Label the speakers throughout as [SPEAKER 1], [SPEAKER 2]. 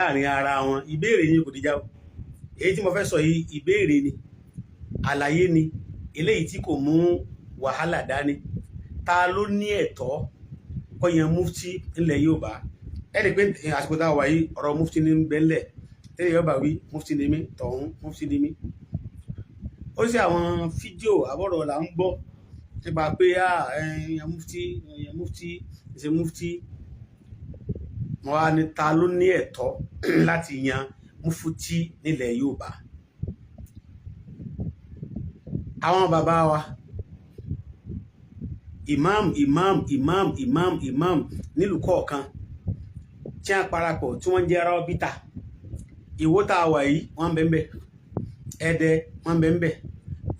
[SPEAKER 1] Láàrin ara wọn, ìbéèrè ni, kò dìjà o. Èyí tí mo fẹ́ sọ yìí, ìbéèrè ni, àlàyé ni, eléyìí tí kò mú wàhálà dání. Ta ló ní ẹ̀tọ́ kó yan mufti ńlẹ̀ Yorùbá? Ẹni pé àsìkò tá a wà yìí, ọ̀rọ̀ mufti ní bẹ́ńlẹ̀ tẹ́lẹ̀. Yorùbá wí mufti ni mí, tọ̀hún mufti ni mí. Ó sì àwọn fídíò àbọ̀rọ̀ là ń gbọ́ nípa pé ẹ̀yàn mufti, ẹ̀yàn mufti, ṣe mufti. Wọ́n á ní, ta ló ní ẹ̀tọ́ láti yan mufti nílẹ̀ Yorùbá? Àwọn bàbá wa, imam, imam, imam, imam, imam nílùú kọ̀ọ̀kan tí a parapọ̀ tí wọ́n jẹ́ rọ́bítà. Ìwó tá a wà yìí, wọ́n ń bẹ ń bẹ. Ẹdẹ, wọ́n ń bẹ ń bẹ.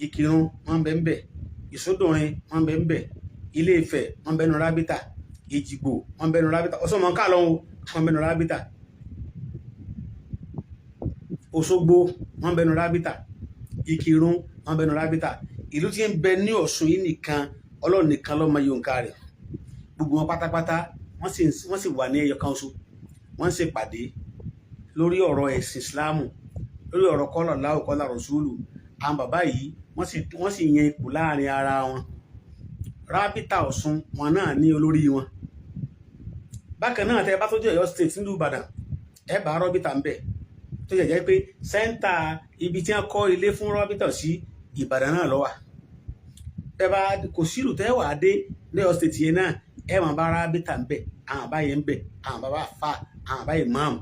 [SPEAKER 1] Ìkìrun, wọ́n ń bẹ ń bẹ. Ìsódòrin, wọ́n ń bẹ ń bẹ. Ilé Ifẹ̀, wọ́n ń bẹ nu rábítà. Èjìgbò, wọ́n ń bẹ nu rábítà. Ọ̀sánmọ̀ lọ́hùn, wọ́n ń bẹ nu rábítà. Òṣogbo, wọ́n ń bẹ nu rábítà. Ìkìrun, wọ́n ń bẹ nu rábítà. Ìlú tí ń bẹ ní Ọ̀ṣun yìí nìkan, Ọlọ́run nìkan ló mọ iye òǹkà rẹ̀. Gbogbo wọn pátápátá, wọ́n sì wà ní ẹyọ kan oṣù, wọ́n ń ṣèpàdé lórí ọ̀rọ̀ ẹ̀sìn Ìsìláàmù, lórí ọ̀rọ̀ qala Allahu qala Rasulu. Àwọn bàbá yìí, wọ́n sì yan ipò láàrin ara wọn. Rábítà Ọ̀ṣun wọn náà ní olórí wọn. Bákan náà, tẹ́ bá tó jẹ́ Ọ̀yọ́ State, nílùú Ìbàdàn, ẹ bá rọ́bítà ń bẹ̀, tó jẹ́ jẹ́ pé center ibi tí wọ́n kọ́ ilé fún rọ́bítà sí, Ìbàdàn náà ló wà. Ẹ bá kò sílùú tẹ́ wàá dé ní Ọ̀yọ́ State yẹn náà, ẹ máa bá rábítà ń bẹ̀, àwọn bàbá yẹn ń bẹ̀, àwọn bàbá fa, àwọn bàbá ìmáàmù,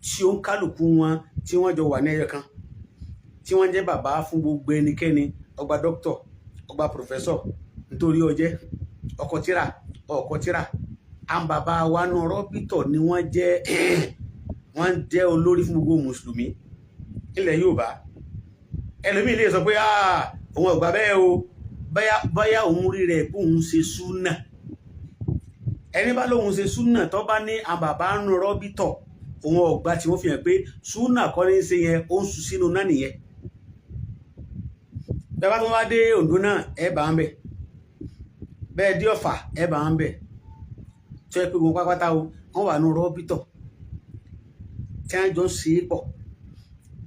[SPEAKER 1] tí ó ń kálukú wọn tí wọ́n jọ wà ní ẹyọ kan, tí wọ́n jẹ́ bàbá fún gbogbo ẹnikẹ́ni. Ọgbà dókítọ̀, ọgbà professor, nítorí ọjẹ́ ọkọ̀ tíra, ọkọ̀ tíra, àwọn bàbá wa nù rọ́bìtọ̀ ni wọ́n jẹ́. Wọ́n jẹ́ olórí fún gbogbo mùsùlùmí ilẹ̀ Yorùbá. Ẹlòmíì lè sọ pé òun ọ̀gbà bẹ́ẹ̀ o, báyá òun rí rẹ̀ pé òun ṣe súnà. Ẹni bá lóun ṣe súnà, tó bá ní àwọn bàbá ń rọ́bìtọ̀, òun ọ̀gbà tí wọ́n fi hàn pé súnà kọ́ ní ṣe yẹn, ó ń sùn sínú náà nìyẹn. Bẹ́ẹ̀ bá tó wá dé Oǹdó náà, ẹ bá ń bẹ̀. Bẹ́ẹ̀ dé Ọ̀fà, ẹ bá ń bẹ̀. Tó yẹ pé gbogbo pápátá o, wọ́n wà ní rọ́bìtọ̀ tí wọ́n jọ ń ṣe é pọ̀.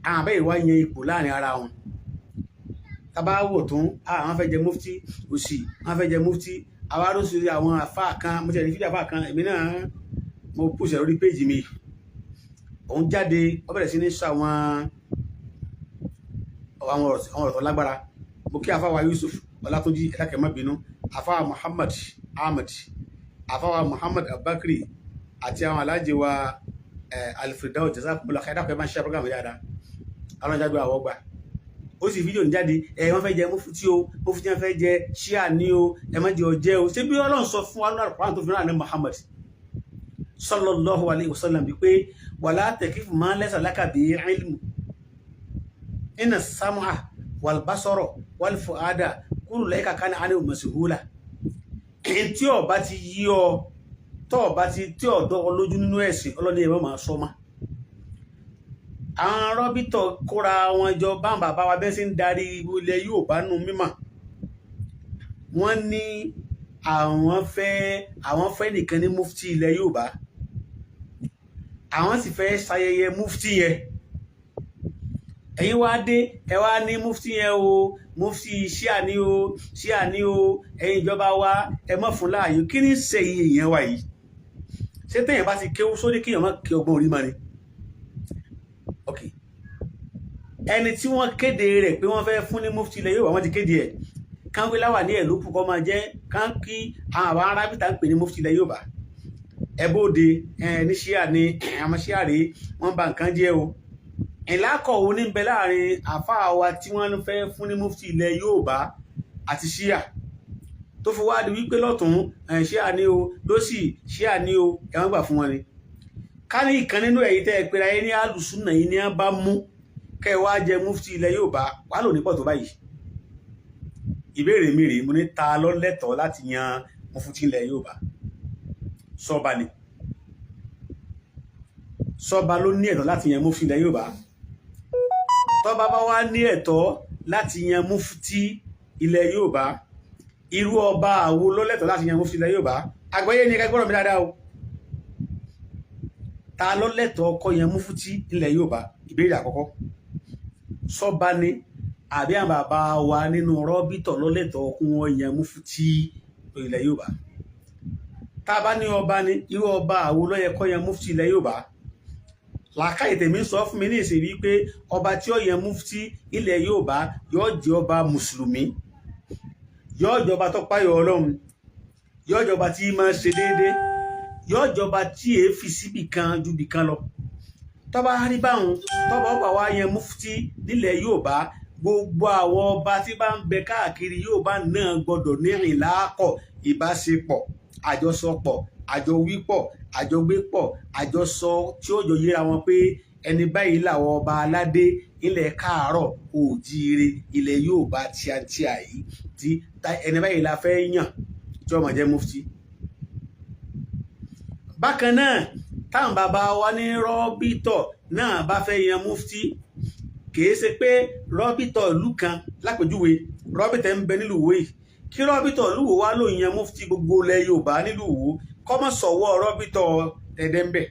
[SPEAKER 1] Àwọn àbẹ́yẹ wá yan ipò láàrin ara wọn. Tábà wò tún, àwọn fẹ́ jẹ mufti, òsì wọ́n fẹ́ jẹ mufti. Àwa ló ṣe àwọn àfa kan, mo ti ẹ̀ ní fídíò àfa kan, èmi náà mo pùsẹ̀ lórí péjì mi. Òun jáde, ó bẹ̀rẹ̀ sí ní sọ àwọn ọ̀rọ̀ tó lágbára. Mo kí àfa wa Yusuf Ọlátúnjí, ẹ̀dákẹ́ má bínú. Àfa Muhammad Ahmed, àfa wa Muhammad Abubakar àti àwọn alájẹ wa Alfredaus, jazakumullah khair. Ẹ̀dákẹ́ máa ń ṣe program yára, àwọn ìjágbé àwọ̀ gbà. Ó sì fídíò ní jáde, ẹ wọ́n fẹ́ jẹ mufti o, mufti wọn fẹ́ jẹ ṣíà ní o, ẹ má jẹ ọjẹ́ o. Ṣé bí Ọlọ́run sọ fún wa nínú Al-Qur'an tó fi rán ní Muhammad sallallahu alayhi wa sallam bí pé wala taqifu ma laysa laka bihi ilmu, inna sam'a wal basara wal fu'ada kullu ulaika kana anhu mas'ula. Tí ó bá ti yí ọ, tó bá ti tí ọ̀dọ́ lójú nínú ẹ̀sìn, Ọlọ́ni ẹ̀ máa sọ mọ́. Àwọn rọ́bìtọ̀ kóra wọn jọ bá bàbá wa bẹ́ẹ̀ sí ń darí ilẹ̀ Yorùbá nù mímọ̀. Wọ́n ní àwọn fẹ́ nìkan ní mufti ilẹ̀ Yorùbá, àwọn sì fẹ́ ṣayẹyẹ mufti yẹn. Ẹ̀yin wá dé, ẹ wá ní mufti yẹn o, mufti ṣíà ní o, ṣíà ní o. Ẹ̀yin ìjọba wa, ẹ mọ̀ fún láàyè. Kí ní ṣe iye yẹn wà yìí? Ṣé téèyàn bá ti kéwú sórí, kéèyàn má kí ọgbọ́n orí mọ́ ni? Ok, ẹni tí wọ́n kéde rẹ̀ pé wọ́n fẹ́ fún ní mufti ilẹ̀ Yorùbá, wọ́n ti kéde ẹ̀, kánwé láwà ní ẹ̀lú púpọ̀ máa jẹ́ kán kí àwọn arábìtà ń pè ní mufti ilẹ̀ Yorùbá. Ẹ bóde ẹ ní ṣíà ní, àwọn ṣíà rèé, wọ́n bà nǹkan jẹ́ o. Ìlákọ̀ wo ní bẹ láàrin àfáà wa tí wọ́n fẹ́ fún ní mufti ilẹ̀ Yorùbá àti ṣíà, tó fi wá di wípé lọ́tún ṣíà ní o, lósì ṣíà ní o, ẹ̀wọ̀n gbà fún wọn ni? Ká ní ìkan nínú ẹ̀yìn tẹ́ ẹ pera ẹ ní alùsùnà yìí ní á bá mú kẹ́ ẹ wá jẹ mufti ilẹ̀ Yorùbá, wà lò ní pọ̀ tó báyìí. Ìbéèrè mi rèé, mo ní ta ló lẹ́tọ̀ọ́ láti yan mufti ilẹ̀ Yorùbá? Sọba ni? Sọba ló ní ẹ̀tọ́ láti yan mufti ilẹ̀ Yorùbá? Tọ́ba bá wá ní ẹ̀tọ́ láti yan mufti ilẹ̀ Yorùbá, irú ọba àwo ló lẹ́tọ̀ọ́ láti yan mufti ilẹ̀ Yorùbá? Àgbáyé ni, ẹ gbọ́dọ̀ mi dáadáa o. Ta ló lẹ́tọ̀ọ́ kó yan mufti ilẹ̀ Yorùbá? Ìbéèrè àkọ́kọ́. Sọ́ba ni àbí àwọn bàbá wa nínú rọ́bìtọ̀ ló lẹ́tọ̀ọ́ kún wọn yan mufti ilẹ̀ Yorùbá? Tá a bá ní ọba ni, irú ọba àwo ló yẹ kó yan mufti ilẹ̀ Yorùbá? Làákàyè tèmi sọ fún mi ní ìsìn wípé ọba tí ó yan mufti ilẹ̀ Yorùbá yóò jẹ́ ọba mùsùlùmí, yóò jẹ́ ọba tó páyọ̀ Ọlọ́run, yóò jẹ́ ọba tí máa ṣe déédéé, yóò jọba tí èé fi síbì kan ju bì kan lọ. Tọ́ba rí báwọn, tọ́ba ọba wa yan mufti nílẹ̀ Yorùbá, gbogbo àwọn ọba tí bá ń bẹ káàkiri Yorùbá náà gbọ́dọ̀ nírìn láàkọ̀, ìbáṣepọ̀, àjọsọpọ̀, àjọwípọ̀, àjọgbépọ̀, àjọsọ tí ó jọ yíra wọn pé ẹni báyìí làwọn ọba aládé ilẹ̀ káàárọ̀ oòjíire, ilẹ̀ Yorùbá tíátíá yìí, tí ẹni báyìí la fẹ́ yàn tí ó máa jẹ́ mufti. Bákan náà, táwọn bàbá wa ní rọ́bìtọ̀ náà bá fẹ́ yan mufti, kìí ṣe pé rọ́bìtọ̀ ìlú kan, lápèjúwe, rọ́bìtọ̀ ń bẹ nílùú Ìwó yìí, kí rọ́bìtọ̀ ìlú Ìwó wá ló yan mufti gbogbo ilẹ̀ Yorùbá nílùú Ìwó, kọ́mọ̀ sọ̀wọ́ rọ́bìtọ̀ Ẹdẹ ń bẹ,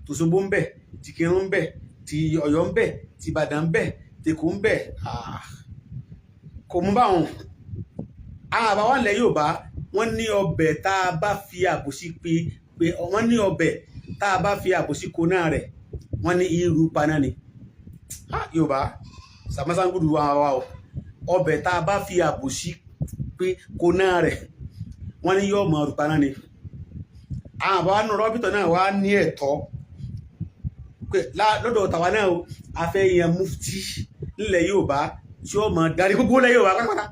[SPEAKER 1] tÒṣogbo ń bẹ, tÌkìrun ń bẹ, ti Ọ̀yọ́ ń bẹ, tÌbàdàn ń bẹ, tÈkó ń bẹ. Kò mú báwọn. Àwọn àbá wa ilẹ̀ Yorùbá, wọ́n ní ọbẹ̀ tá a bá fi àbòsí pé pé, wọ́n ní ọbẹ̀ tá a bá fi àbòsí koná rẹ̀, wọ́n ní irú paná ni. Yorùbá sàmásángudu wa wa o. Ọbẹ̀ tá a bá fi àbòsí pé koná rẹ̀, wọ́n ní yóò mọ ọrù paná ni. Àwọn àbá nù rọ́bìtọ̀ náà wá ní ẹ̀tọ́ pé lọ́dọ̀ tàwa náà o, a fẹ́ yan mufti nílẹ̀ Yorùbá tí ó máa darí gbogbo ilẹ̀ Yorùbá pátápátá.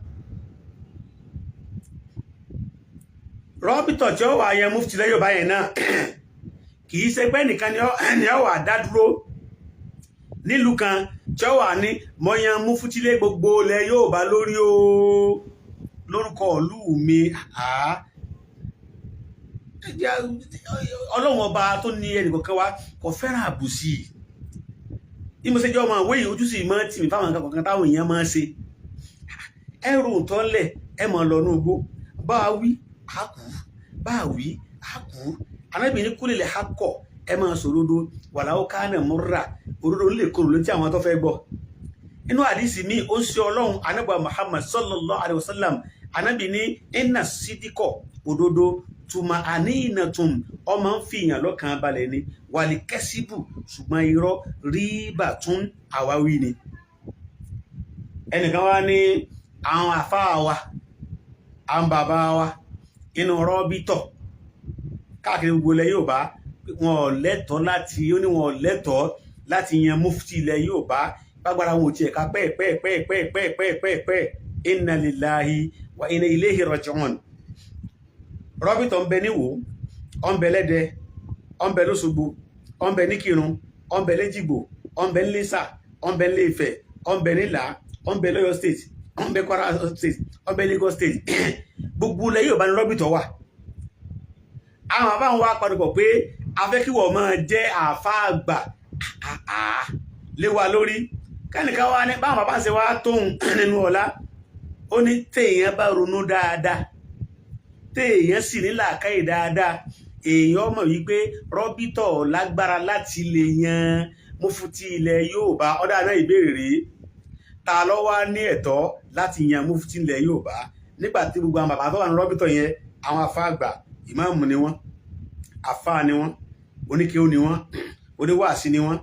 [SPEAKER 1] Rọ́bìtọ̀ tí ó wà yan mufti ilẹ̀ Yorùbá yẹn náà, kì í ṣe pé nìkan ni ó wà dá dúró nílùú kan tí ó wà ní mọ̀yàn mufti lé gbogbo ilẹ̀ Yorùbá lórí o, lórúkọ ìlú mi. Ọlọ́run ọba tó ní ẹnìkọ̀ọ̀kan wa kò fẹ́ràn àbùsí. Bí mo ṣe jẹ́ ọmọ ìwé yìí, ojú sì máa ń tì mí fáwọn nǹkan kọ̀ọ̀kan táwọn èèyàn máa ń ṣe. Ẹrù tó ń lẹ̀ ẹ mọ̀ lọ ní ugbó, bá a wí a kú, bá a wí a kú. Anábìíní kúlẹ̀ ha kọ̀, ẹ máa sọ òdodo, wàláwó kánà múra, òdodo ń lè korò létí àwọn tó fẹ́ gbọ́. Inú àdìsí mi, ó ń ṣe Ọlọ́run anábà Muhammad sallallahu alayhi wa sallam, anábì ní inna sídìkọ̀, òdodo, tuma àníyàntum, ọmọ ń fi ìyàn lọ́kàn balẹ̀ ni, wàlí kẹ́síbù, ṣùgbọ́n irọ́ ríbà tún àwáwí ni. Ẹnìkan wá ní àwọn àfáà wa, àwọn bàbá wa inú rọ́bítọ̀ káàkiri gbogbo ilẹ̀ Yorùbá, wọn ò lẹ́tọ̀ọ́ láti, ó ní wọn ò lẹ́tọ̀ọ́ láti yan mufti ilẹ̀ Yorùbá, gbàgbára wọn ò tiẹ̀ ká pẹ́ẹ̀pẹ́ẹ̀pẹ́ẹ̀pẹ́ẹ̀pẹ́ẹ̀pẹ́ẹ̀pẹ́. Inna lillahi wa inna ilayhi raji'un. Rọ́bìtọ̀ ń bẹ níwò, ó ń bẹ lẹ́dẹ, ó ń bẹ lóṣogbo, ó ń bẹ níkìrun, ó ń bẹ lẹ́jìgbò, ó ń bẹ nílẹ́sà, ó ń bẹ nílé-Ifẹ̀, ó ń bẹ nílà, ó ń bẹ lọ́yọ̀ State, ó ń bẹ Kwara State, ó ń bẹ Lagos State. Gbogbo ilẹ̀ Yorùbá ní rọ́bìtọ̀ wà. Àwọn àbáwọn wa padà pé a fẹ́ kí wọ́n máa jẹ́ àáfàá àgbà lé wa lórí. Kẹ́nìkan wá ní báwọn bàbá ń ṣe wá tóun nínú ọ̀la, ó ní téèyàn bá ronú dáadáa, téèyàn sì ní làákàyè dáadáa, èèyàn mọ̀ wípé rọ́bìtọ̀ lágbára láti lè yan mufti ilẹ̀ Yorùbá. Ọ̀dà náà, ìbéèrè rèé: ta ló wá ní ẹ̀tọ́ láti yan mufti ilẹ̀ Yorùbá, nígbà tí gbogbo àwọn bàbá tó wà ní rọ́bìtọ̀ yẹn, àwọn àfáà àgbà, ìmáàmù ni wọ́n, àfáà ni wọ́n, oníkéwú ni wọ́n, oníwàásí ni wọ́n,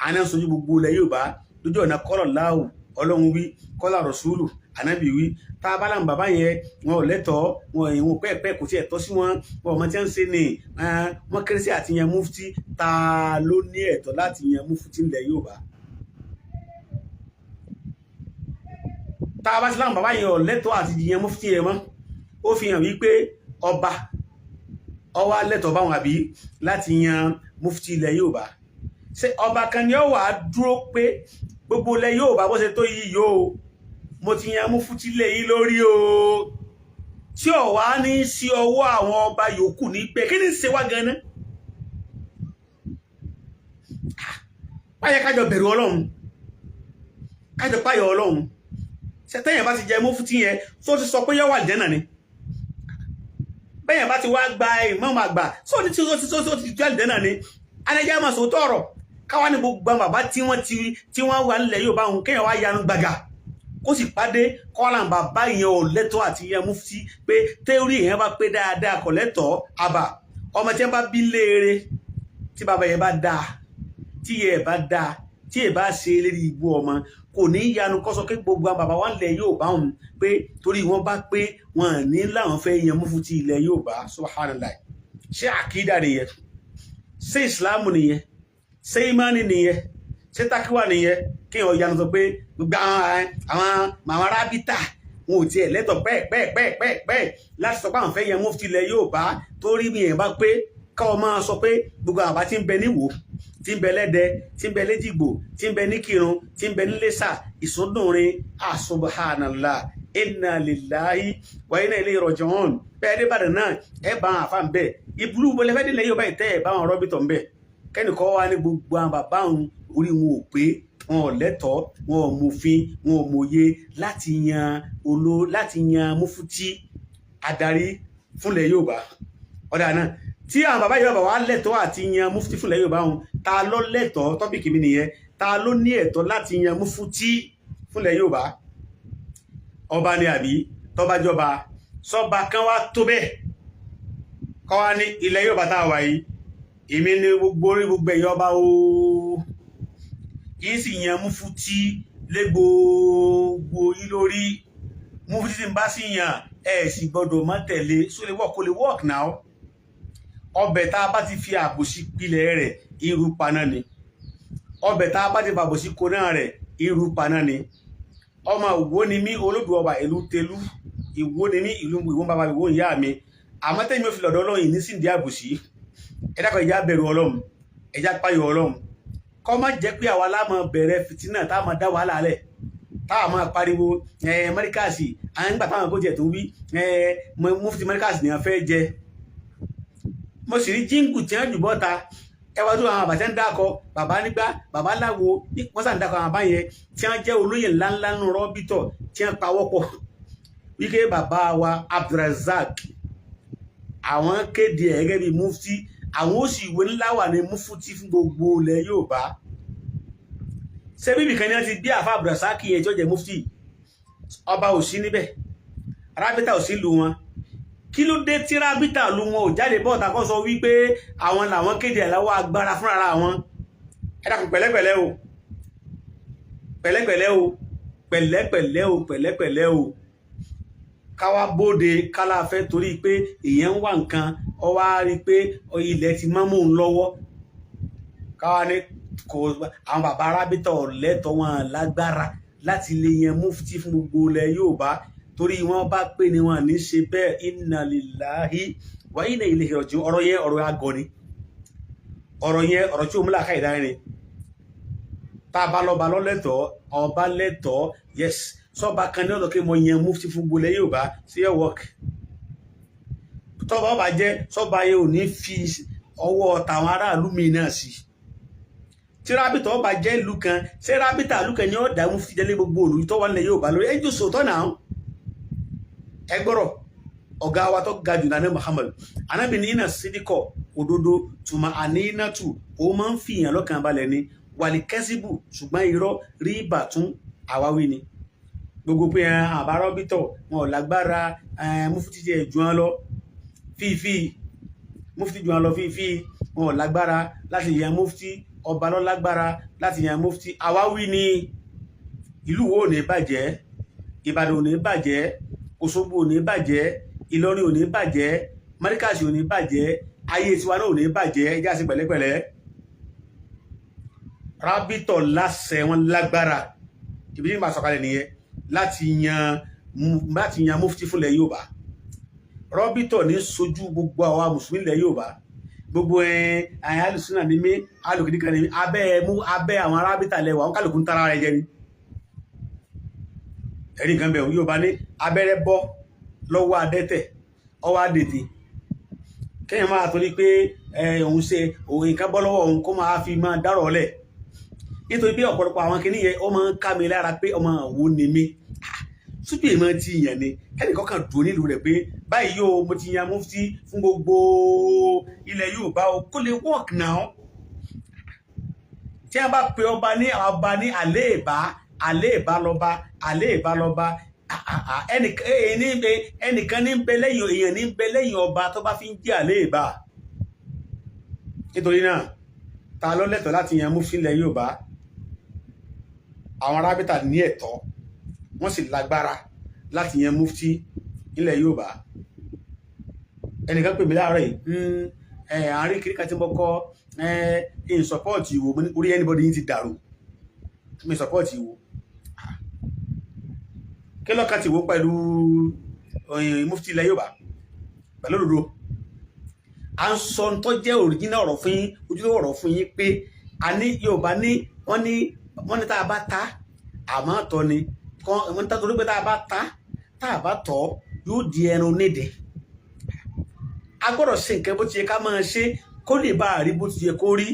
[SPEAKER 1] àná sojú gbogbo ilẹ̀ Yorùbá lójú ọ̀nà kọ́lọ̀ láwù, Ọlọ́run wí, kọ́lá rọ̀ṣúlù, ànábì wí. Tá a bá láwọn bàbá yẹn, wọn ò lẹ́tọ̀ọ́, wọn ìwọ̀n pẹ́ẹ́pẹ́ kò tiẹ̀ tọ́ sí wọn, wọn ò mọ tí wọ́n ń ṣe ni, wọ́n kéré sí àti yan mufti. Ta ló ní ẹ̀tọ́ láti yan mufti ilẹ̀ Yorùbá? Tá a bá sí láwọn bàbá yẹn ò lẹ́tọ̀ọ́ àti yan mufti yẹn mọ́, ó fi hàn wípé ọba ọwá lẹ́tọ̀ọ́ báwọn àbí láti yan mufti ilẹ̀ Yorùbá. Ṣé ọba kan ni ó wà á dúró pé gbogbo ilẹ̀ Yorùbá bó ṣe tó yìí yóò, mo ti yan mufti lé yìí lórí o, tí ò wá ní sí ọwọ́ àwọn ọba yòókù ní pé kí ni ń ṣe wá gan-an? Páyẹ kájọ bẹ̀rù Ọlọ́run, kájọ páyọ Ọlọ́run. Ṣe tẹ́yìn bá ti jẹ mufti yẹn, tó ti sọ pé yọ wà jẹ́nà ni? Bẹ́yẹn bá ti wá gba ìmáàmù àgbà, só ní tí ó ti jẹ́ àlìjẹ́nà ni? Anẹjẹ máa sòótọ́ ọ̀rọ̀. Káwá ní gbogbo àwọn bàbá tí wọ́n ti tí wọ́n wà nílẹ̀ yóò bá wọn, kéèyàn wá yanu gbàgà kó sì pàdé kọ́lá bàbá yẹn ò lẹ́tọ̀ọ́ àti yẹn mufti, pé tẹ́rí yẹn bá pé dáadáa kò lẹ́tọ̀ọ́. Àbà ọmọ tí wọ́n bá bí léere, tí bàbá yẹn bá dáa, tí yẹ bá dáa, tí yẹ bá ṣe lérí ibú, ọmọ kò ní yanu kó sọ pé gbogbo àwọn bàbá wa nílẹ̀ yóò bá wọn pé torí wọn bá pé wọn ní láwọn fẹ́ yan mufti ilẹ̀ yóò bá. Subhanallah! Ṣé àkídà nìyẹn? Ṣé ìsìláàmù nìyẹn? Ṣé ìmánì nìyẹn? Ṣé tákíwà nìyẹn? Kí wọn yanu sọ pé gbogbo àwọn arábítà wọn ò tiẹ̀ lẹ́tọ̀ pẹ́ẹ̀pẹ́ẹ̀pẹ́ẹ̀pẹ́ láti sọ pé àwọn fẹ́ yan mufti ilẹ̀ yóò bá, torí mi yẹn bá pé káwọn máa sọ pé gbogbo àwọn bá ti ń bẹ níwò, tí ń bẹ lẹ́dẹ, tí ń bẹ léjìgbò, tí ń bẹ níkìrun, tí ń bẹ nílẹ́sà ìsúndùnrin. Subhanallah, inna lillahi wa inna ilayhi raji'un. Bẹ́ẹ̀ dé Ìbàdàn náà, ẹ bá àwọn àfa ń bẹ̀. Ìbúlú bọ́lẹ́fẹ́ délẹ̀ yóò báyìí tẹ́ ẹ bá àwọn rọ́bìtọ̀ ń bẹ̀. Kẹ́nìkan wá ní gbogbo àwọn bàbá òun orí wọn ò pé, wọn ò lẹ́tọ̀ọ́, wọn ò mòfin, wọn ò mòye láti yan olo, láti yan mufti adarí fúnlẹ̀ Yorùbá. Ọ̀dà náà, tí àwọn bàbá Yorùbá wà lẹ́tọ̀ọ́ àti yan mufti fúnlẹ̀ Yorùbá wọn, ta ló lẹ́tọ̀ọ́? Topic mi nìyẹn. Ta ló ní ẹ̀tọ́ láti yan mufti fúnlẹ̀ Yorùbá? Ọba ni àbí tọ́bájọba sọba kan wá tó bẹ́ẹ̀ kọ́ wá ní ilẹ̀ Yorùbá tá a wà yìí, èmi ní gbogbo orí gbogbo ẹ̀yọ́ ọba ooo, yìí sì yan mufti lé gbogbo yín lórí. Mufti tí n bá sì yàn, ẹ̀ sì gbọ́dọ̀ má tẹ̀lé. So lè work? Kò lè work now. Ọbẹ̀ tá a bá ti fi àbòsí pilẹ̀ rẹ̀, irú paná ni. Ọbẹ̀ tá a bá ti fàbòsí koná rẹ̀, irú paná ni. Ọmọ Ìwó ni mí, olódù ọba ìlú Tẹlú. Ìwó ni mí, ìlú Ìwó bàbá, Ìwó ìyá mi. Àmọ́ tẹ́mi ò fi lọ́dọ̀ Ọlọ́run yìí ní síndìí àbòsí. Ẹ dákun, ẹjá bẹ̀rù Ọlọ́run, ẹjá páyọ̀ Ọlọ́run. Kọ́ má jẹ́ pé àwa la máa bẹ̀rẹ̀ fìtínà, tá a máa dá wàhálà lẹ̀, tá a máa pariwo ẹ mọ́ríkàsì. Àwọn ìgbà táwọn kò tiẹ̀ tó wí ẹ mufti mọ́ríkàsì ni wọ́n fẹ́ jẹ. Mo sì rí jíǹgù tí wọ́n jù bọ́ta. Ẹ wá tó àwọn àbàtẹ́ ń dákọ bàbá nígbà bàbá láwo, wọ́n sàn dákọ àwọn àbá yẹn tí wọ́n jẹ́ olóyè ńláńlá nù rọ́bìtọ̀ tí wọ́n pawọ́pọ̀ wípé bàbá wa Abdulrazak, àwọn kéde ẹ̀ gẹ́gẹ́ bíi mufti, àwọn ó sì ìwé ńlá wà ní mufti fún gbogbo ilẹ̀ Yorùbá. Ṣé bíbí kan ní wọ́n ti gbé àfa Abdulrazak yẹn tí ó jẹ́ mufti? Ọba ò sí níbẹ̀, rábítà ò sí lu wọn. Kí ló dé tí rábítà lu wọn ò jáde bọ́ọ̀ta kọ́ sọ wípé àwọn làwọn kéde ẹ̀ lọ́wọ́ agbára fúnra wọn? Ẹ dákun, pẹ̀lẹ́pẹ̀lẹ́ o, pẹ̀lẹ́pẹ̀lẹ́ o, pẹ̀lẹ́pẹ̀lẹ́ o, pẹ̀lẹ́pẹ̀lẹ́ o. Káwá bóde kálá fẹ́ torí pé èèyàn ń wá nǹkan, ọ wá rí i pé ilẹ̀ ti mọ́ mọ́ òun lọ́wọ́. Káwá ní kò àwọn bàbá arábítọ̀ lẹ́tọ̀ọ́, wọn lágbára láti lè yan mufti fún gbogbo ilẹ̀ Yorùbá, torí wọ́n bá pé ni wọn ní ṣe bẹ́ẹ̀. Inna lillahi wa inna ilayhi raji'un. Ọ̀rọ̀ yẹn, ọ̀rọ̀ àgọ́ ni ọ̀rọ̀ yẹn, ọ̀rọ̀ tí òun làákà ìdárin ni. Tá a bá lọ́ba lọ́lẹ́tọ̀ọ́, ọba lẹ́tọ̀ọ́, yes. Sọba kan ní ọ̀dọ̀ kí mo yan mufti fún gbogbo ilẹ̀ Yorùbá sí ẹ̀ work. Tọ́ba ọba jẹ́ sọba yẹn ò ní fi ọwọ́ tàwọn aráàlú mi náà sí. Tí rábìtà ọba jẹ́ ìlú kan, ṣé rábìtà ìlú kan ni ó dá mufti jẹ́lé gbogbo òlù tó wà nílẹ̀ Yorùbá lórí? Ẹjọ́ sòótọ́ náà. Ẹ gbọ́rọ̀ ọ̀gá wa tó ga jù náà ní Muhammad anábì ní iná sídìkọ̀ òdodo tùmọ̀ àníínàtù, ó máa ń fi ìyàn lọ́kàn balẹ̀ ni wàlí kẹ́síbù, ṣùgbọ́n irọ́ rí ìbàtún àwáwí ni. Gbogbo pé àbárọ́bítọ̀ wọn ò lágbára, mufti jẹ́ jù wọn lọ fífi, mufti jù wọn lọ fífi, wọn ò lágbára láti yan mufti, ọba ló lágbára láti yan mufti, àwáwí ni. Ìlú wo ò ní bàjẹ́? Ìbàdàn ò ní bàjẹ́, Òṣogbo ò ní bàjẹ́, Ìlọrin ò ní bàjẹ́, Mọ́ríkàsì ò ní bàjẹ́, ayé tiwa náà ò ní bàjẹ́. Ẹ já sí pẹ̀lẹ́pẹ̀lẹ́. Rábítọ̀ láṣẹ, wọn lágbára. Ibi tí màá sọ̀kalẹ̀ nìyẹn, láti yan mufti fúnlẹ̀ Yorùbá. Rọ́bítọ̀ ní sojú gbogbo àwa mùsùlùmí ilẹ̀ Yorùbá. Gbogbo ẹ àyàn alùsùnà ní mí, alùkìdíkà ní mí, abẹ́ mú abẹ́ àwọn arábítà lẹ́wà, wọn kálukú ń tara rẹ̀ jẹ ni. Ẹ̀rí nǹkan bẹ̀rù Yorùbá ní abẹ́rẹ́ bọ́ lọ́wọ́ adẹ́tẹ̀, ọwọ́ àdètè. Kéèyàn máa torí pé òun ṣe òun nǹkan bọ́ lọ́wọ́ òun, kó máa fi máa dárọ̀ ọ̀lẹ̀, nítorí pé ọ̀pọ̀lọpọ̀ àwọn kìíní yẹn, ó máa ń ká mi lára pé ọmọ òwò ni mí, sójú èèmọ̀ ti yàn ni. Kẹ́nìkan kan dùn nílùú rẹ̀ pé báyìí yóò mo ti yan mufti fún gbogbo ilẹ̀ Yorùbá o, kó lè work now. Tí wọ́n bá pe ọba ní ọba ní àléèbá, àléèbá lọ́ba, àléèbá lọ́ba, ẹnìkan ní bẹ lẹ́yìn èèyàn, ní bẹ lẹ́yìn ọba tó bá fi ń jẹ́ àléèbá. Nítorí náà, ta ló lẹ́tọ̀ọ́ láti yan mufti ilẹ̀ Yorùbá? Àwọn arábìtà ní ẹ̀tọ́, wọ́n sì lágbára láti yan mufti ilẹ̀ Yorùbá. Ẹnìkan pè mí láàárọ̀ yìí, àárín kiri kan tí mo kọ́ in support Ìwò. Mo ní orí anybody yín ti dàrú. Mi support Ìwò? Kí lọ́kàn ti wò pẹ̀lú mufti ilẹ̀ Yorùbá pẹ̀lú òdodo? À ń sọ tó jẹ́ original ọ̀rọ̀ fún yín, ojúlówó ọ̀rọ̀ fún yín pé a ní Yorùbá ní wọ́n ní tá a bá ta àmọ́ tọ́ ni wọ́n ní tá, torí pé tá a bá ta, tá a bá tọ́, yóò di ẹran onídìí. A gbọ́dọ̀ ṣe nǹkan bó ti yẹ ká máa ṣe kó lè bá a rí bó ti yẹ kó rí.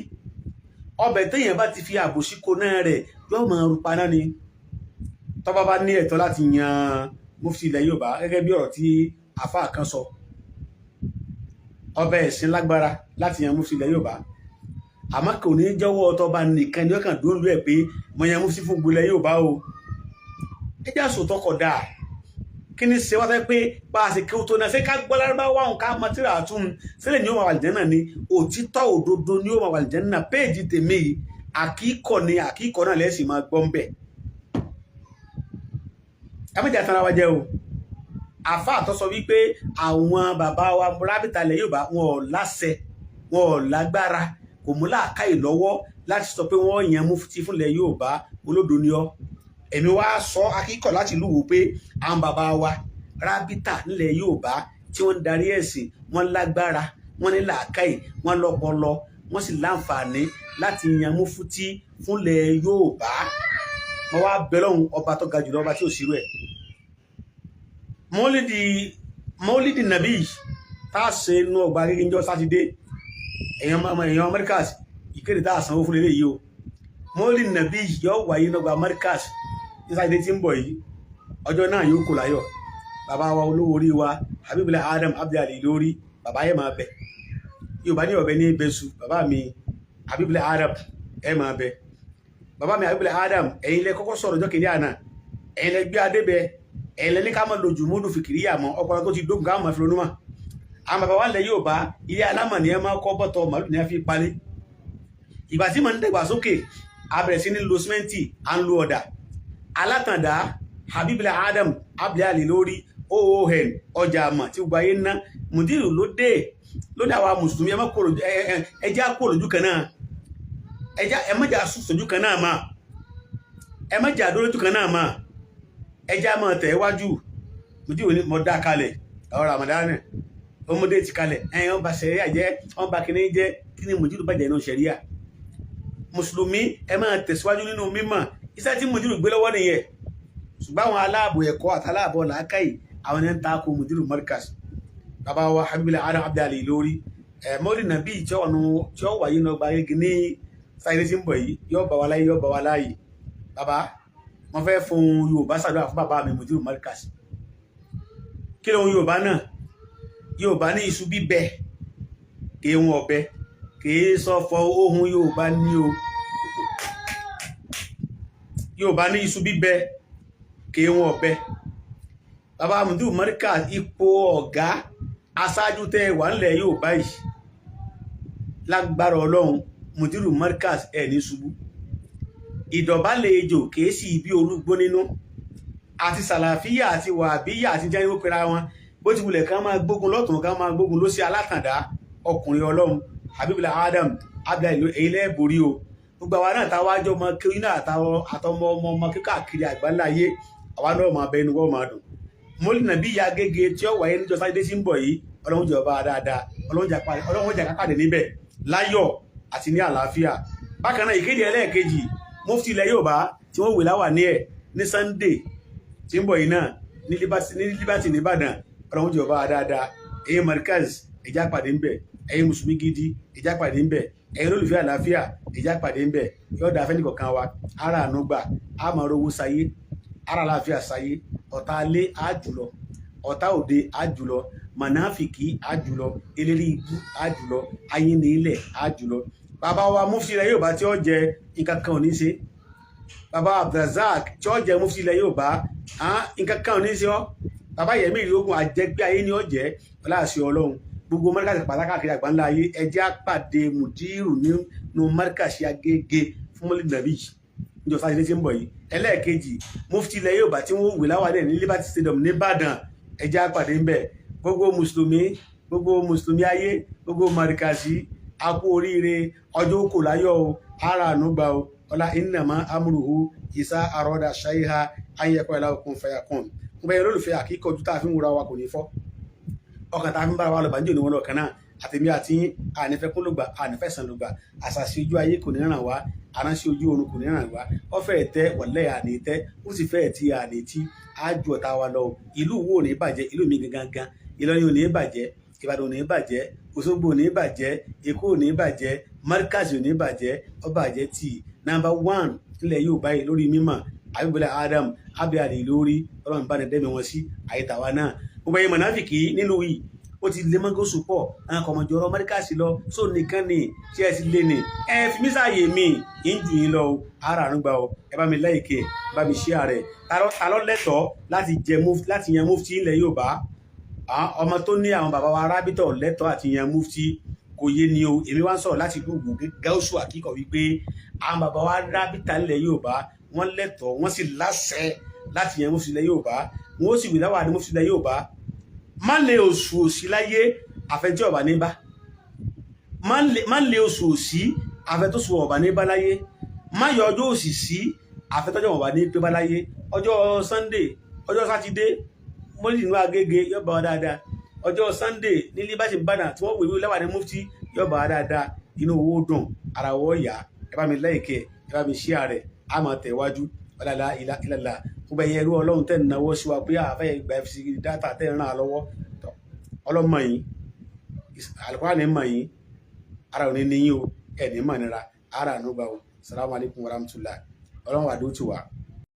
[SPEAKER 1] Ọbẹ̀ téèyàn bá ti fi àbòsí ko náà rẹ̀, yóò máa ru paná ni. Tọ́ba bá ní ẹ̀tọ́ láti yan mufti ilẹ̀ Yorùbá, gẹ́gẹ́ bí ọ̀rọ̀ tí àfáà kan sọ, ọbẹ̀ ẹ̀sìn lágbára láti yan mufti ilẹ̀ Yorùbá, àmọ́ kò ní jẹ́wọ́ tọ́ba nìkan ni ọkàn dúró lú ẹ̀ pé mo yan mufti fún gbogbo ilẹ̀ Yorùbá o. Ẹ jẹ́ àsòtọ́ kọ̀ dáa. Kí ni ṣe wá fẹ́ pé bá a ṣe kí ó tó náà ṣé ká gbọ́ lárúbáwá òun, ká mọ tíra àtún sílẹ̀ ní ó máa wà lìjẹ́ náà ni? Òtítọ́ òdodo ní ó máa wà lìjẹ́ náà. Péèjì tèmi yìí, àkíkọ̀ ni, àkíkọ̀ náà lẹ́sìn máa gbọ́ ń bẹ̀. Ẹ méjì àtàrà wa jẹ́ o. Àfáà tó sọ wípé àwọn bàbá wa rábìtà ilẹ̀ Yorùbá, wọn ò láṣẹ, wọn ò lágbára, kò mú làákàyè lọ́wọ́ láti sọ pé wọ́n yan mufti fúnlẹ̀ Yorùbá, olódo ni ọ́. Èmi wá sọ akíkọ̀ láti ìlú Ìwó pé àwọn bàbá wa rábìtà nílẹ̀ Yorùbá tí wọ́n ń darí ẹ̀sìn, wọ́n lágbára, wọ́n ní làákàyè, wọ́n lọ́pọlọ, wọ́n sì láǹfààní láti yan mufti fúnlẹ̀ Yorùbá. Mo wá bẹ lọ́hùn, ọba tó ga jùlọ, ọba tí ò sí rú ẹ̀. Mọ́lídì nàbí tá a ṣe inú ọgbà gẹ́gẹ́ níjọ́ Sátidé, èèyàn Americas, ìkéde tá a sanwó fún lélẹ́yìí o. Mọ́lídì nàbí yóò wáyé ní ọgbà Americas ní Sátidé tí ń bọ̀ yìí. Ọjọ́ náà yóò kò láyọ̀. Bàbá wa, olówó orí wa, Habibullah Adam Abdul lórí bàbá yẹn máa bẹ. Yorùbá ní ọ̀bẹ ní bẹ́sù. Bàbá mi Habibullah Adam, ẹ máa bẹ. Bàbá mi Habibullah Adam, ẹ̀yin lẹ kọ́kọ́ sọ̀rọ̀ ọjọ́ kìíní àná, ẹ̀yin lẹ gbé adé bẹ, ẹ̀yin lẹ ní ká máa lójú múdù fìkìríyà mọ́ ọpọlọ tó ti dógùn, ká máa fi ronú mọ́. Àwọn bàbá wa lẹ yóò bá ilé alámọ̀ ní ẹ máa kọ́ bọ́tọ̀ màálù ní ẹ fi palẹ̀. Ìgbà tí mo ń dẹ̀gbà sókè, a bẹ̀rẹ̀ sí ní lo símẹ́ǹtì, à ń lo ọ̀dà. Alátàndá Habibullah Adam Abdul lórí oon ọjà àmọ̀ tí gbogbo ayé ń ná. Mùdírù ló dé lóní àwa mùsùlùmí, ẹ má kó ẹ jẹ́ àkó lójú kan náà, ẹ má jà sùn sójú kan náà mà, ẹ má jà dúró lójú kan náà mà, ẹ jẹ́ àmọ́ tẹ̀ wájú. Mùdírù ní mo dá kalẹ̀ ọ̀rọ̀ Ramadan, ọmọdé ti kalẹ̀ ẹ̀yìn ọba sẹ̀ríà jẹ́, ọba kìíní jẹ́. Kí ni mùdírù bàjẹ́ náà sẹ̀ríà? Mùsùlùmí, ẹ máa tẹ̀síwájú nínú mímọ̀. Iṣẹ́ tí mùdírù gbé lọ́wọ́ nìyẹn. Ṣùgbọ́n àwọn aláàbò ẹ̀kọ́ àtàláàbò làákàyè, àwọn ẹni ń ta ko mùdírù Markaz. Bàbá wa Habibullah Adam Abdul lórí ẹ, mọ́lì nàbí tí ó wáyé náà gba gẹ́gẹ́ ní sáyẹ́dé tí ń bọ̀ yìí, yóò bá wa láyé, yóò bá wa láàyè. Bàbá wọ́n fẹ́ fún Yorùbá ṣàdúrà fún bàbá mi mùdírù Markaz. Kí lóhun Yorùbá náà? Yorùbá ní iṣu bíbẹ kì í wọn ọ̀bẹ kì í sọ fọ ohun. Yorùbá ní o, Yorùbá ní iṣu bíbẹ kì í wọn ọ̀bẹ. Bàbá mùdírù Markaz, ipò ọ̀gá aṣáájú tẹ́ wà nílẹ̀ Yorùbá yìí, lágbára Ọlọ́run, mùdírù Markaz, ẹ̀ ní ṣubú. Ìdọ̀bálẹ̀ ejò kìí sì bí olúgbó nínú. Àti sàlàfíà àti wàbíyà àti jẹ́ ní pera wọn, bó ti wulẹ̀ ká máa gbógun lọ́tún, ká máa gbógun lósì, alátàndá ọkùnrin Ọlọ́run Habibullah Adam Abdullahi, èyí lẹ́ẹ̀borí o. Gbogbo àwa náà táwa jọ ọmọ kéwìn náà, àtọmọ ọmọ ọmọ kíkàkiri àgbáńlá ayé, àwa náà máa bẹ inú wọ́n máa dùn. Mọ́lì nàbí ya gẹ́gẹ́ tí ó wáyé níjọ́ Sátidé tí ń bọ̀ yìí, Ọlọ́run jẹ́ ọba dáadáa, Ọlọ́run jẹ́ kápàdé níbẹ̀ láyọ̀ àti ní àlàáfíà. Bákan náà, ìkéde ẹlẹ́ẹ̀kejì, mufti ilẹ̀ Yorùbá tí wọ́n wè láwà ní ẹ̀ ní Sunday tí ń bọ̀ yìí náà ní Liberty nìbàdàn, Ọlọ́run jẹ́ ọba dáadáa. Ẹ̀yin Markaz, ẹ̀já pàdé ńbẹ̀. Ẹ̀yin mùsùlùmí gidi, ẹ̀já pàdé ńbẹ̀. Ẹ̀yin olólùfẹ́ àlàáfíà, ẹ̀já pàdé ńbẹ̀. Yóò dáa fẹ́nìkọ̀ọ̀kan wa. Ara àánú gbà, á máa rówó sáyé, ara àlàáfíà sáyé. Ọ̀tá alé á jùlọ, ọ̀tá òde á jùlọ, mànáfìkì á jùlọ, eléré ibú á jùlọ, ayínnílẹ̀ á jùlọ. Bàbá wa mufti ilẹ̀ Yorùbá tí ó jẹ, nǹkan kan ò ní ṣe. Bàbá Abdulrasaq tí ó jẹ mufti ilẹ̀ Yorùbá, nǹkan kan ò ní ṣe ọ́. Bàbá Yẹmí Ìlógún àjẹgbé ayé ni ó jẹ́ ọláṣẹ Ọlọ́run. Gbogbo mọ́ríkàsì pàtàkì àgbáńlá ayé, ẹ jẹ́ á pàdé mùdírù nínú mọ́ríkàsì Agége fún mọ́lì nàbí yìí níjọ́ Sátidé tí ń bọ̀ yìí. Ẹlẹ́ẹ̀kejì, mufti ilẹ̀ Yorùbá tí wọ́n wé láwàdẹ̀ ní Liberty Stadium nìbàdàn, ẹ jẹ́ á pàdé ńbẹ̀. Gbogbo mùsùlùmí, gbogbo mùsùlùmí ayé, gbogbo mọ́ríkàsì, a kú oríire. Ọjọ́ kò láyọ̀ o, ara àánú gbà o. Ọlá innama amruhu isa arọ́dà ṣáíhá ayẹkọ̀ ẹ̀lá okun fẹ̀yàkùn. Gbogbo ẹ̀yẹ olólùfẹ́, àkíkọ̀jú tá a fi ń wúra wa kò ní fọ́, ọkàn tá a fi ń bára wa lọ bàjẹ́ òní wọn lọ kan náà. Àtẹ̀mí àti ànífẹ́ kún ló gbà, ànífẹ́ sàn ló gbà. Àṣàṣì ojú ayé kò ní ràn wá, aránṣẹ́ ojú oorun kò ní ràn wá. Ó fẹ́ tẹ́ wọ̀lẹ́ àní tẹ́, ó sì fẹ́ tí àní tí á ju ọ̀tá wa lọ. Ìlú wo ò ní bàjẹ́? Ìlú mi gangan gan, Ìlọrin ò ní bàjẹ́, Ìbàdàn ò ní bàjẹ́, Òṣogbo ò ní bàjẹ́, Èkó ò ní bàjẹ́, Markaz ò ní bàjẹ́. Ó bàjẹ́ tí number one nílẹ̀ yóò báyìí lórí mímọ̀, Abímbọ́lá Adam abiyadi lórí. Ọlọ́run bá ní dẹ́mi wọn sí àyètàwa náà. Gbogbo ẹ̀yin mọ̀nàfìkì nílùú yìí, ó ti lé mọ́gòsù pọ̀, àwọn kọ̀mọ̀jọ́rọ̀ Markaz lọ só nìkan ni tí ẹ ti lé ní ẹ fi mí sáàyè mi ń jù yín lọ o. Ara àrùn gbà o. Ẹ bá mi like, ẹ bá mi share rẹ̀. Ta ló lẹ́tọ̀ọ́ láti jẹ, láti yan mufti ilẹ̀ Yorùbá? Ọmọ tó ní àwọn bàbá wa arábítọ̀ lẹ́tọ̀ọ́ àti yan mufti, kò yé ni o. Èmi wá ń sọ̀rọ̀ láti gbogbo gáúsù àkíkọ̀ wípé àwọn bàbá wa arábítà ilẹ̀ Yorùbá, wọ́n lẹ́tọ̀ọ́, wọ́n sì láṣẹ láti yan mufti ilẹ̀ Yorùbá. Wọ́n ó sì wí láwà ní mufti ilẹ̀ Yorùbá. Má lè oṣù òsì láyé àfẹjọ́ ọ̀bà ní bá, má lè oṣù òsì àfẹtọ́sù ọ̀bà ní bá láyé, má yọ ọjọ́ òsì sí àfẹtọ́jọ́ ọ̀bà ní pé bá láyé. Ọjọ́ Sunday, ọjọ́ Sátidé, mọ́lì nínú Agége yóò bá wa dáadáa. Ọjọ́ Sunday ní Liberty Ìbàdàn tí wọ́n wèwé láwà ní mufti yóò bá wa dáadáa. Inú owó dùn, ara wọ́ yá. Ẹ bá mi like, ẹ bá mi share rẹ̀, á máa tẹ̀wájú. Ọ̀làlá ìlàlá. Gbogbo ẹ̀yẹ ẹrú Ọlọ́run tẹ̀ ń náwó sí wa pé àfẹ́ ìgbà fc data tẹ̀ ń ràn án lọ́wọ́, ọlọ́mọ yìí, Al-Qur'ani mọ̀ yín, ara ò ní níyìn o, ẹ̀ ní mọ̀ nira, ara àánú gbà o. Salamu alaykum wa rahmatulah. Ọlọ́run wà dó tì wá.